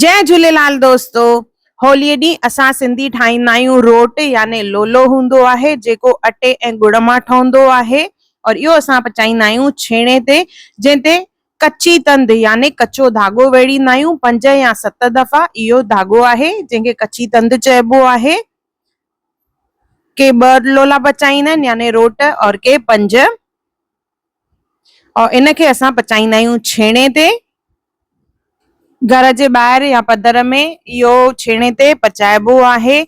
جئي جهوليلال دوستو هوليء ڏينهن اسان سنڌي ٺاهيندا آهيون روٽ يعني لولو هوندو آهي جيڪو اٽي ۽ ڳڙ مان ٺهندو آهي اور اهو اسان پچائيندا آهيون ڇيڻي تي جنهن تي ڪچي تند يعني ڪچو ڌاڳو ويڙهيندا آهيون پنج يا ست دفعا اهو ڌاڳو آهي جنهن کي ڪچي تند چئبو آهي ڪي ٻه لولا پچائيندا آهن يعني روٽ اور ڪي پنج اور ان کي اسان پچائيندا آهيون ڇيڻي تي گهر جي ٻاهر يا پڌر ۾ اهو ڇيڻي تي پچائبو آهي.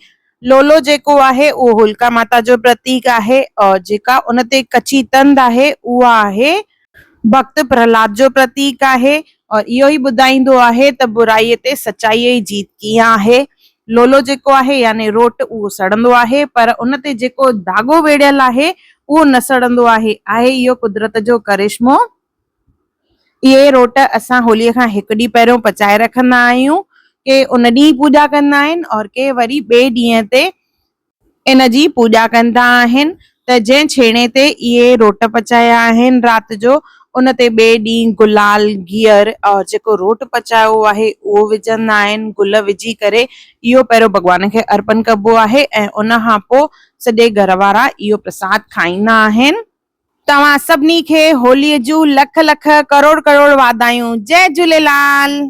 لولو جيڪو آهي اهو هولڪا ماتا جو پرتيڪ آهي اور جيڪا ان تي ڪچي تند آهي اها آهي ڀڳت پرهلاد جو پرتيڪ آهي اور اهو ئي ٻڌائيندو آهي ته برائي تي سچائي جي جيت ڪيئن آهي. لولو جيڪو آهي يعني روٽ اهو سڙندو آهي پر ان تي جيڪو ڌاڳو ويڙهيل آهي اهو نه سڙندو آهي. آهي اهو قدرت جو ڪرشمو. اهي روٽ اسان هوليء کان هڪ ڏينهن پهريون پچائي رکندا آهيون. ڪي ان ڏينهن پوڄا ڪندا آهن اور ڪي وري ٻئي ڏينهن تي ان جي پوڄا ڪندا آهن ته جنهن ڇيڻي تي اهي روٽ پچايا آهن رات جو ان تي ٻئي ڏينهن گلال، گيهر اور جيڪو روٽ پچايو آهي اهو وجهندا آهن. گل وجهي ڪري اهو پهريون ڀڳوان کي ارپن ڪبو آهي ۽ ان کان پوء سڄي گهر وارا اهو پرساد کائيندا آهن. توهان سڀني کي هوليء جون لک لک ڪروڙ ڪروڙ واڌايون. جئي جهوليلال.